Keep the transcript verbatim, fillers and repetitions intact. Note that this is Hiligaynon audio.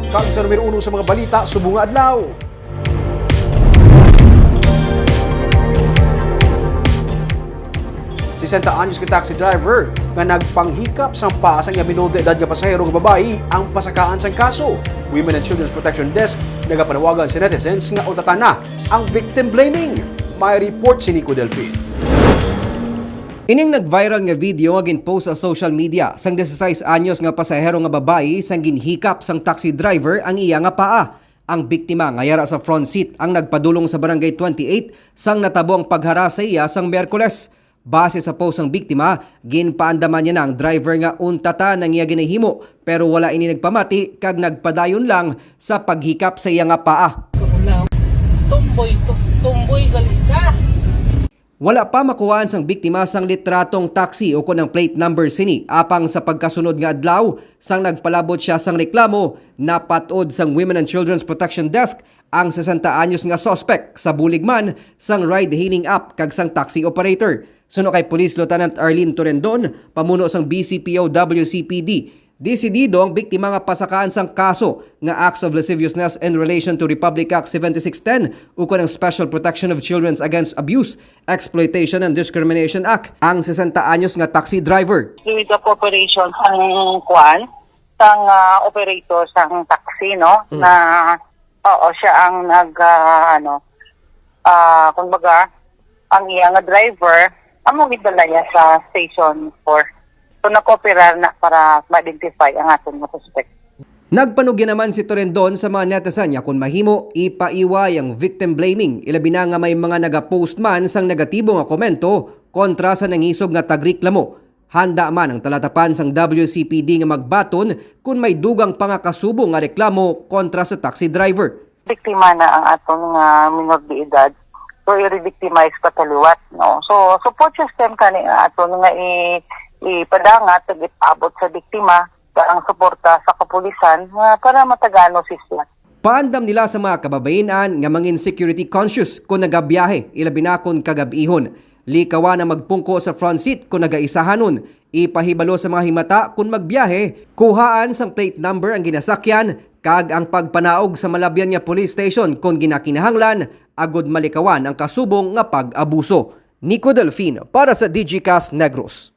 Kag sa numero uno sa mga balita subong nga adlaw, sesenta anyos ka taxi driver nga nagpanghikap sang paa sang iya minor de edad nga pasahero nga babayi ang pasakaan sang kaso. Women and Children's Protection Desk nagapanawagan sa netizens nga untatan na ang victim blaming. May report si Nico Delfin. Ining nag-viral nga video nga gin-post sa social media sang disisais anyos nga pasahero nga babayi sang ginhikap sang taxi driver ang iya nga paa. Ang biktima nga yara sa front seat ang nagpadulong sa Barangay twenty-eight sang natabo ang pagharas sa iya sang Miyerkules. Base sa post sang biktima, ginpaandaman niya na ang driver nga untatan ang iya ginahimo, pero wala ini nagpamati kag nagpadayon lang sa paghikap sa iya nga paa. Tumboy to. Tumboy galit ka. Wala pa makuhaan sang biktima sang litratong taxi ukon ang plate number sini, apang sa pagkasunod nga adlaw sang nagpalabot siya sang reklamo, napat-od sang Women and Children's Protection Desk ang sesenta anyos nga suspek sa bulig man sang ride-hailing app kag sang taxi operator. Suno kay Police Lieutenant Arlene Torendon, pamuno sang B C P O W C P D, desidido ang biktima nga pasakaan sang kaso nga acts of lasciviousness in relation to Republic Act seventy-six ten ukon ang Special Protection of Children Against Abuse, Exploitation and Discrimination Act ang sesenta anyos nga taxi driver. With the cooperation sang kuan, sang ah, operator sang taxi, no? Na oo, siya ang nag ah, ano ah kumbaga ang iya nga driver amo gidala niya sa station four. So nag-cooperar na para ma-identify ang aton nga suspect. Nagpanugya naman si Torendon sa mga netizen nga kon mahimo, ipaiway ang victim blaming, ilabi na nga may mga nagapost man sang negatibo nga komento kontra sa nangisog nga tagreklamo. Handa man ang talatapan sang W C P D nga magbaton kon may dugang pa nga kasubong nga reklamo kontra sa taxi driver. Biktima na ang aton nga minor de edad. So i-re-victimize pa taliwat, no? So support system kani nga aton nga i ipadangat ug ipaabot sa biktima ang suporta sa kapulisan nga para matagano sisya. Paandam nila sa mga kababayen-an nga mangin security conscious kon nagabiyahe, ilabi na kon kagab-ihon. Likawan ang magpungko sa front seat kon nagaisahanon. Ipahibalo sa mga himata kon magbiyahe, kuhaan sang plate number ang ginasakyan, kag ang pagpanaog sa malabyan nga police station kon ginakinahanglan, agod malikawan ang kasubong nga pag-abuso. Nico Delfin para sa Digicast Negros.